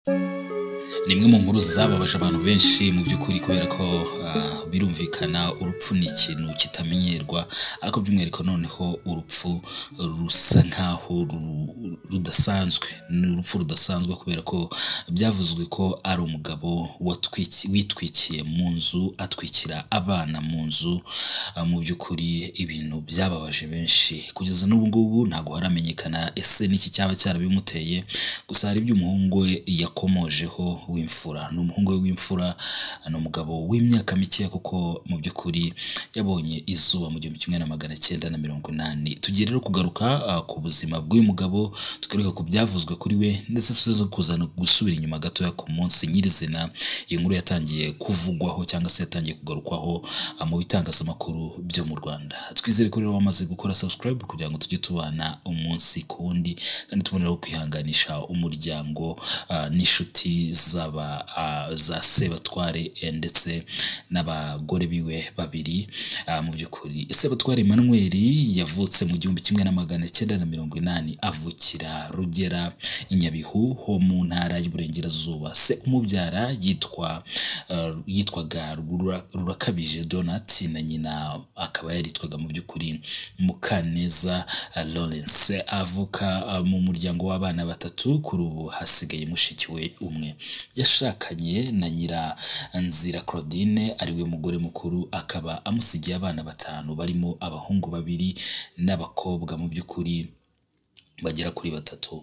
Ni imwe mu nkuru zababaje abantu benshi mu by'ukuri, kubera ko birumvikana urupfu ni ikintu kitamenyerwa, ariko by'umwihariko noneho urupfu rusa nkaho rudasanzwe. Ni urupfu rudasanzwe kubera ko byavuzwe ko ari umugabo witwikiye mu nzu, atwikira abana mu nzu. Mu by'ukuri ibintu byababaje benshi, kugeza n'ubu ngubu ntabwo haramenyekana ese n'iki cyaba cyarabimuteye. Gusa hari ibyo umuhungu we yakomojeho w'imfura. Ni umuhungu we w'imfura, ni umugabo w'imyaka mikeya kuko mu by'ukuri yabonye izuba mu 1980. Tugiye rero kugaruka ku buzima bw'uyu mugabo, tugaruke ku byavuzwe kuri we, ndetse tuze kuzana gusubira inyuma gatoya ku munsi nyirizina iyi nkuru yatangiye kuvugwaho cyangwa se yatangiye kugarukwaho mu bitangazamakuru byo mu Rwanda. Twizere ko rero wamaze gukora subscribe kugira ngo tujye tubana umunsi ku wundi, kandi tuboneraho kwihanganisha umuryango n'inshuti zaba za Sebatware ndetse n'abagore biwe babiri. Mu by'ukuri Sebatware Emmanuel yavutse mu 1980, avukira Rugera i Nyabihu ho mu ntara y'Iburengerazuba. Se umubyara yitwaga Rurakabije Donat, na nyina akaba yaritwaga mu by'ukuri Mukaneza Lawrence. Avuka mu muryango w'abana batatu, kuri ubu hasigaye mushiki we umwe. Yashakanye na Nyiranzira Claudine ariwe mugore mukuru, akaba amusigiye abana batanu barimo abahungu babiri n'abakobwa mu by'ukuri bagera kuri batatu.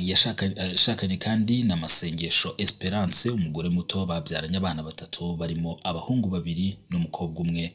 Yashakanye kandi na Masengesho Esperance, umugore muto, babyaranye abana batatu barimo abahungu babiri n'umukobwa umwe.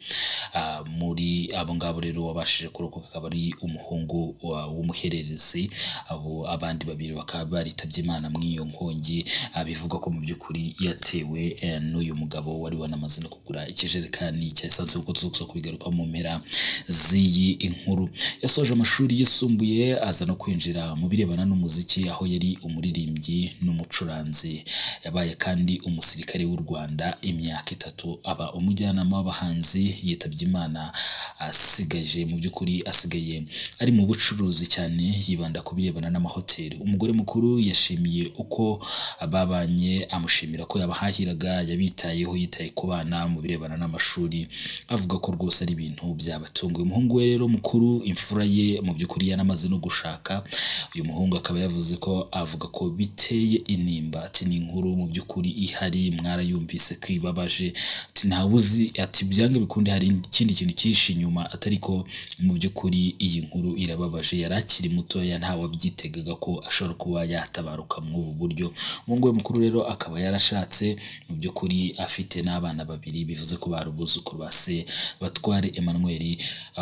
Muri abo ngabo rero wabashije kurokoka akaba ari umuhungu w'umuhererezi, abo abandi babiri bakaba baritabye Imana muri iyo nkongi. Bivugwa ko mu by'ukuri yatewe n'uyu mugabo wari wanamaze no kugura ikijerekani cya esanse, kuko tuza kubigaruka mu mpera z'iyi inkuru. Yasoje amashuri yisumbuye aza no kwinjira mu birebana n'umuziki, aho yari umuririmbyi n'umucuranzi. Yabaye kandi umusirikare w'u Rwanda imyaka 3, aba umujyanama w'abahanzi. Yitabye Imana asigaje mu by'ukuri asigaye ari mu bucuruzi cyane, yibanda ku birebana n'amahoteli. Umugore mukuru yashimiye uko babanye, amushimira ko yabahahiraga, yabitayeho, yitaye ku bana mu birebana n'amashuri, avuga ko rwose ari ibintu byabatunguye. Umuhungu we rero mukuru, imfura ye, mu by'ukuri yanamaze no gushaka. Uyu muhungu akaba yavuze ko avuga ko biteye intimba, ati ni inkuru mu by'ukuri ihari, mwarayumvise ko ibabaje, ati ntawuzi, ati byange bikunde hari ikindi kintu cyihishe inyuma, atari ko mu by'ukuri iyi nkuru irababaje. Yari akiri mutoya, ntawabyitegaga ko ashobora kuba yatabaruka muri ubu buryo. Umuhungu we mukuru rero akaba yarashatse mu by'ukuri afite n'abana babiri, bivuze ko bari abuzukuru ba Sebatware Emmanuel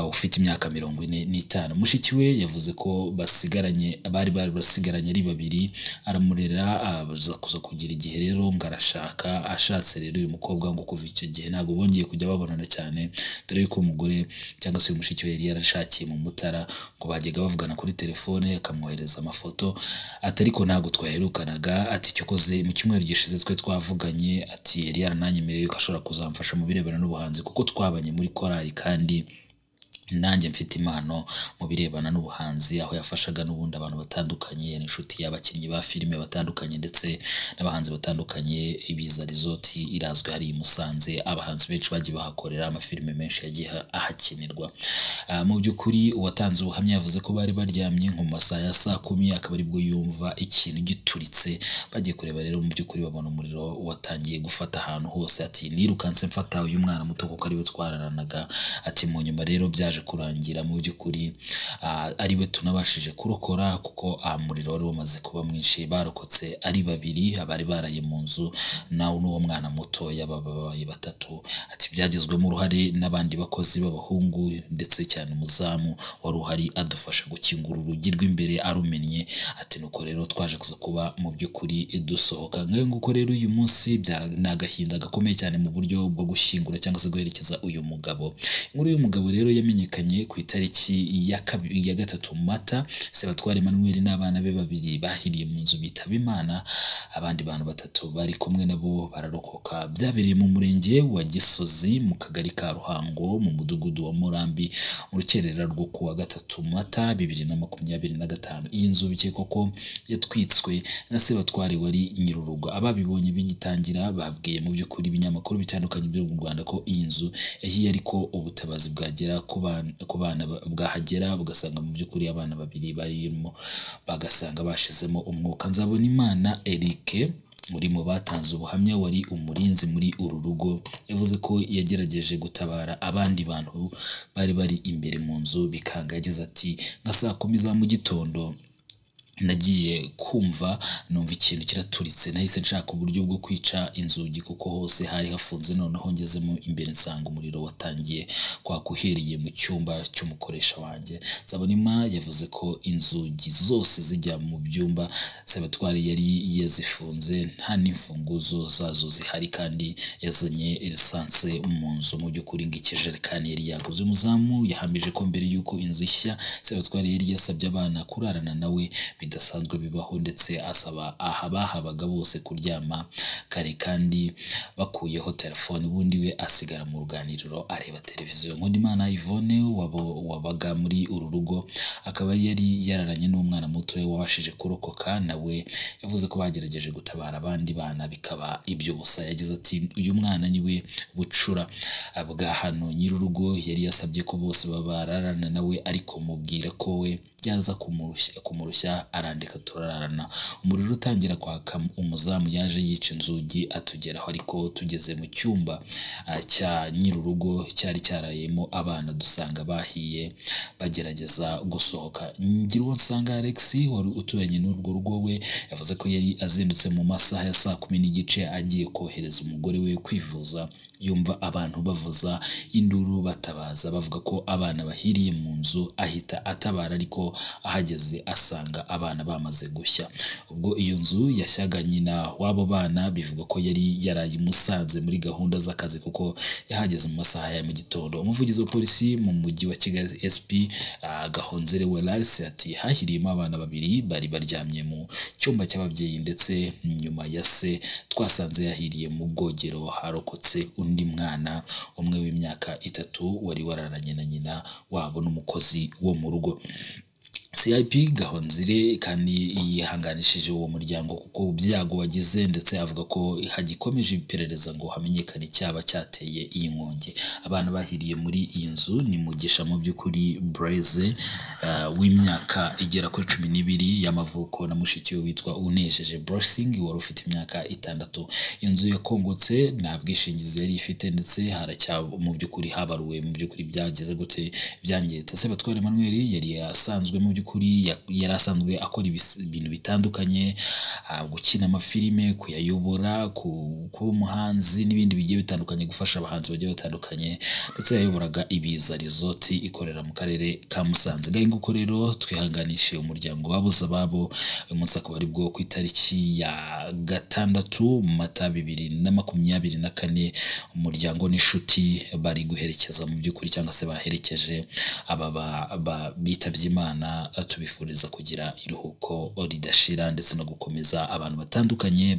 ufite imyaka 45. Mushiki we yavuze ko basigaranye, bari basigaranye ari babiri, aramurera, aza kuza kugira igihe rero ngo arashaka. Ashatse rero uyu mukobwa ngo kuva icyo gihe ntabwo bongeye kujya babonana cyane, dore yuko umugore cyangwa se uyu mushiki we yari yarashakiye mu Mutara, ngo bajyaga bavugana kuri telefone akamwohereza amafoto, ati ariko ntabwo twaherukanaga, ati cyokoze mu cyumweru gishize twe twavuganye, ati yari yarananyemereye yuko ashobora kuzamfasha mu birebana n'ubuhanzi, kuko twabanye muri korali kandi nanjye mfite impano mu birebana n'ubuhanzi, aho yafashaga n'ubundi abantu batandukanye, yari inshuti y'abakinnyi ba filime batandukanye ndetse n'abahanzi batandukanye. Ibiza Resort irazwi hari i Musanze, abahanzi benshi bagiye bahakorera, amafilime menshi yagiye ahakinirwa. Mu by'ukuri uwatanze ubuhamya yavuze ko bari baryamye nko mu masaha ya saa 10, akaba aribwo yumva ikintu gituritse. Bagiye kureba rero mu by'ukuri babona umuriro watangiye gufata ahantu hose, ati nirukanse mfata uyu mwana muto kuko ariwe twararanaga, ati mu nyuma rero byaje kurangira mu by'ukuri ariwe tunabashije kurokora, kuko umuriro wari wamaze kuba mwinshi. Barokotse ari babiri, abari baraye mu nzu nawe n'uwo mwana mutoya, babaye batatu. Ati byagizwemo uruhare n'abandi bakozi b'abahungu ndetse cyane umuzamu wari uhari adufasha gukingura urugi rw'imbere arumennye, ati nuko rero twaje kuza kuba mu by'ukuri dusohoka. Ngayo nguko rero uyu munsi ni agahinda gakomeye cyane mu buryo bwo gushyingura cyangwa se guherekeza uyu mugabo. Inkuru y'uyu mugabo rero yamenyekanye yamenyekanye ku itariki ya 3 Mata. Sebatware Emmanuel n'abana be babiri bahiriye mu nzu bitaba Imana, abandi bantu 3 bari kumwe nabo bararokoka. Byabereye mu murenge wa Gisozi mu kagari ka Ruhango mu mudugudu wa Murambi mu rukerera rwo kuwa 3 Mata 2025. Iyi nzu bikekwa ko yatwitswe na Sebatware wari nyir'urugo. Ababibonye bigitangira babwiye mu by'ukuri ibinyamakuru bitandukanye byo mu Rwanda ko iyi nzu yahiye, ariko ubutabazi bwagera ku bana bwahagera bugasanga mu by'ukuri abana babiri barimo bagasanga bashizemo umwuka. Nzabonimana Eric uri mu batanze ubuhamya wari umurinzi muri uru rugo yavuze ko yagerageje gutabara abandi bantu bari bari imbere mu nzu bikanga. Yagize ati nka saa 10 za mu gitondo nagiye kumva numva ikintu kiraturitse, nahise nshaka uburyo bwo kwica inzugi kuko hose hari hafunze. Noneho ngezemo imbere nsanga umuriro watangiye kwaka uhereye mu cyumba cy'umukoresha wanjye. Nzabonimpa yavuze ko inzugi zose zijya mu byumba Sebatware yari yazifunze, nta n'imfunguzo zazo zihari, kandi yazanye lisansi mu nzu. Mu by'ukuri ngo ikijerekani yari yaguze. Umuzamu yahamije ko mbere y'uko inzu ishya Sebatware yari yasabye abana kurarana nawe bidasanzwe bibaho, ndetse asaba abahabaga bose kuryama kare kandi bakuyeho telefone, ubundi we asigara mu ruganiriro areba televiziyo. Nkundimana Yvonne wabaga muri uru rugo akaba yari yararanye n'umwana muto wabashije kurokoka, nawe yavuze ko bagerageje gutabara abandi bana bikaba iby'ubusa. Yagize ati uyu mwana niwe bucura bwa hano, nyir'urugo yari yasabye ko bose babararana nawe, ariko mubwira ko we yaza kumurushya arandika turararana. Umuriro utangira kwaka umuzamu yaje yica inzugi atugeraho, ariko tugeze mu cyumba cya nyir'urugo cyari cyarayemo abana dusanga bahiye bagerageza gusohoka. Ngiruwonsanga Alex wari uturanye n'urwo rugo we yavuze ko yari azindutse mu masaha ya saa 10:15 agiye kohereza umugore we kwivuza, yumva abantu bavuza induru batabaza bavuga ko abana bahiriye mu nzu, ahita atabara ariko ahageze asanga abana bamaze gushya. Ubwo iyo nzu yashyaga nyina w'abo bana bivugwa ko yari yaraye Musanze muri gahunda z'akazi kuko yahageze mu masaha ya mu gitondo. Umuvugizi wa polisi mu mujyi wa Kigali SP Gahonzere Welaris ati hahiriyemo abana babiri bari baryamye mu cyumba cy'ababyeyi, ndetse nyuma ya se twasanze yahiriye mu bwogero, harokotse undi mwana umwe w'imyaka 3 wari wararanye na nyina wabo n'umukozi wo mu rugo. CIP Gahonzire kandi yihanganishije uwo muryango kuko byago wagize, ndetse avuga ko hagikomeje iperereza ngo hamenyekane icyaba cyateye iyi nkongi. Abana bahiriye muri iyi nzu ni Mugisha mu by'ukuri Blaise w'imyaka igera kuri 12 y'amavuko na mushiki we witwa Unejeje Blessing wari ufite imyaka 6. Iyo nzu yakongotse nta bwishingizi yari ifite, ndetse haracya mu by'ukuri habaruwe mu by'ukuri byageze gute byangiritse. Sebatware Emmanuel yari asanzwe mu by'ukuri yari asanzwe akora ibintu bitandukanye, gukina amafilime, kuyayobora, kuba umuhanzi n'ibindi bigiye bitandukanye, gufasha abahanzi bagiye batandukanye, ndetse yayoboraga Ibiza Resort ikorera mu karere ka Musanze. Ngaho nguko rero twihanganishe umuryango wabuze ababo. Uyu munsi akaba aribwo ku itariki ya 6 Mata 2024 umuryango n'inshuti bari guherekeza mu by'ukuri cyangwa se baherekeje aba bitabye Imana. Tubifuriza kugira iruhuko ridashira ndetse no gukomeza abantu batandukanye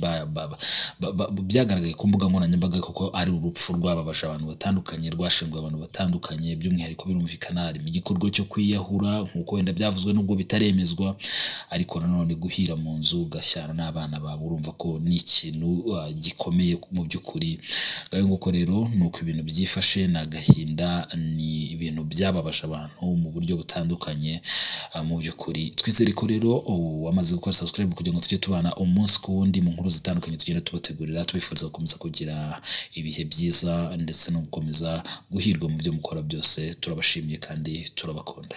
byagaragaye ku mbuga nkoranyambaga kuko ari urupfu rwababaje abantu batandukanye, rwashinguye abantu batandukanye, by'umwihariko birumvikana harimo igikorwa cyo kwiyahura nk'uko wenda byavuzwe nubwo bitaremezwa, ariko nanone guhira mu nzu ugashyana n'abana bawe urumva ko ni ikintu gikomeye mu by'ukuri. Ngaho nguko rero nuko ibintu byifashe, ni agahinda, ni ibintu byababaje abantu mu buryo butandukanye mu by'ukuri. Twizere ko rero wamaze gukora subscribe kugira ngo tujye tubana umunsi ku wundi mu nkuru zitandukanye tugenda tubategurira. Tubifuriza gukomeza kugira ibihe byiza ndetse no gukomeza guhirwa mu byo mukora byose. Turabashimiye kandi turabakunda.